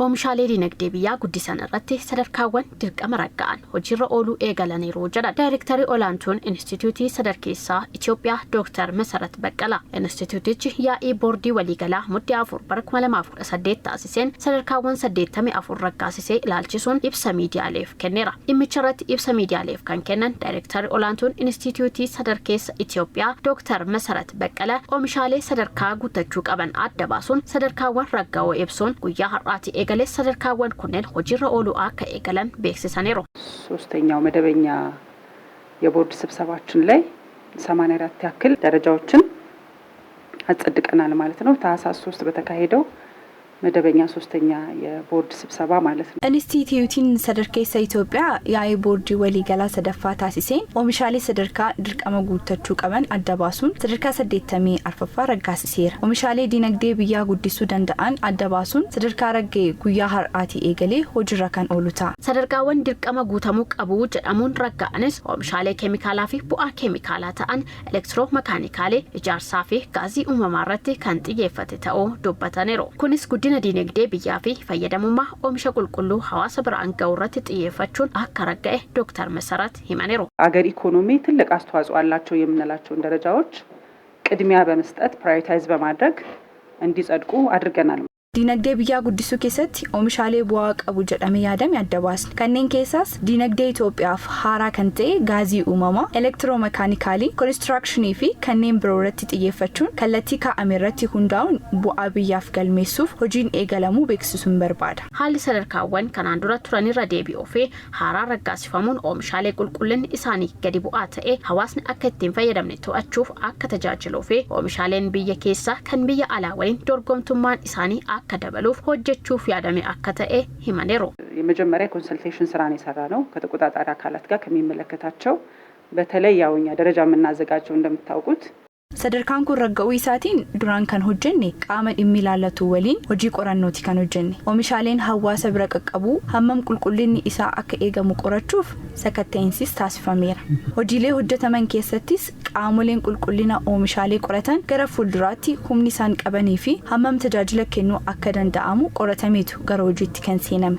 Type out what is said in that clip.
Oomishaalee dinagdee biyyaa guddisan irratti sadarkaawwan dirqama ragga'an hojiirra ooluu eegalaniiru jedhan Daayirektarii Olaantuun Inistituutii Sadarkeessaa Itoophiyaa Dooktar Masarat Baqqalaa. Inistituutichi yaa'ii boordii waliigalaa Muddee 4 bara 2018 taasiseen sadarkaawwan 84 raggaasisee ilaalchisuun ibsa miidiyaaleef kenneera. Dhimmicha irratti ibsa miidiyaaleef kan kennan Daayirektarri Olaantuun Inistituutii Sadarkeessa Itoophiyaa Dooktar Masarat Baqqala, oomishaalee sadarkaa guuttachuu qaban adda baasuun sadarkaawwan ragga'uu ibsuun, guyyaa har'aatii eegalee sadarkaawwan kunneen hojiirra ooluu akka eegalan beeksisaniiru. ሶስተኛው መደበኛ የቦርድ ስብሰባችን ላይ 84 ያክል ደረጃዎችን አጸድቀናል ማለት ነው። ታህሳስ 3 በተካሄደው መደበኛ ሶስተኛ የቦርድ ስብሰባ ማለት ነው። Inistituutiin Sadarkeessa Itoophiyaa yaa'ii boordii waliigalaa sadaffaa taasiseen oomishaalee sadarkaa dirqama guuttachuu qaban adda baasuun sadarkaa 84ffaa raggaasiseera. Oomishaalee dinagdee biyyaa guddisuu danda'an adda baasuun sadarkaa ragga'e guyyaa har'aatii eegalee hojiirra kan oolu ta'a. Sadarkaawwan dirqama guutamuu qabu jedhamuun ragga'anis oomishaalee keemikaalaa fi bu'aa keemikaalaa ta'an, elektiroo makaanikaalee, ijaarsaa fi gaazii uumamaa irratti kan xiyyeeffate ta'uu dubbataniiru. Kunis guddina dinagdee biyyaa fi fayyadamummaa oomisha qulqulluu hawaasa biraan ga'uu irratti xiyyeeffachuun akka ragga'e Dooktar Masarat himaniiru. አገር ኢኮኖሚ ትልቅ አስተዋጽኦ አላቸው የምንላቸውን ደረጃዎች ቅድሚያ በመስጠት prioritize በማድረግ እንዲጸድቁ አድርገናል። Dinagdee biyyaa guddisuu keessatti oomishaalee bu'aa qabu jedhamee yaadame adda baasne. Kanneen keessaas dinagdee Itoophiyaaf haaraa kan ta'e gaazii uumamaa, elektiroomakaanikaalii, koonistiraakshonii fi kanneen biroo irratti xiyyeeffachuun kallattii kaa'ame irratti hundaa'uun bu'aa biyyaaf galmeessuuf hojiin eegalamuu beeksisuun barbaada. Haalli sadarkaawwan kanaan dura turanirra deebi'uu fi haaraa raggaasifamuun oomishaalee qulqullinni isaanii gadi bu'aa ta'e hawaasni akka ittiin fayyadamne to'achuuf akka tajaajiluu fi oomishaaleen biyya keessaa kan biyya alaa waliin dorgomtummaan isaanii akka dabaluuf hojjechuuf yaadame akka ta'e himaniiru. የመጀመሪያ የ consultation ስራ ነው የሰራነው ከተቆጣጣሪ አካላት ጋር ከሚመለከታቸው በተለይ ያው እኛ ደረጃ የምናዘጋጀው እንደምታውቁት Sadarkaan kun ragga'uu isaatiin duraan kan hojjenne qaama dhimmi ilaallatu waliin hojii qorannooti kan hojjenne. Oomishaaleen hawaasa bira qaqqabu hammam qulqullinni isaa akka eegamu qorachuuf sakatta'insis taasifameera. Hojiilee hojjetaman keessattis qaamoleen qulqullina oomishaalee qoratan gara fuulduraatti humni isaan qabanii fi hammam tajaajila kennuu akka danda'amu qoratameetu gara hojiitti kan seename.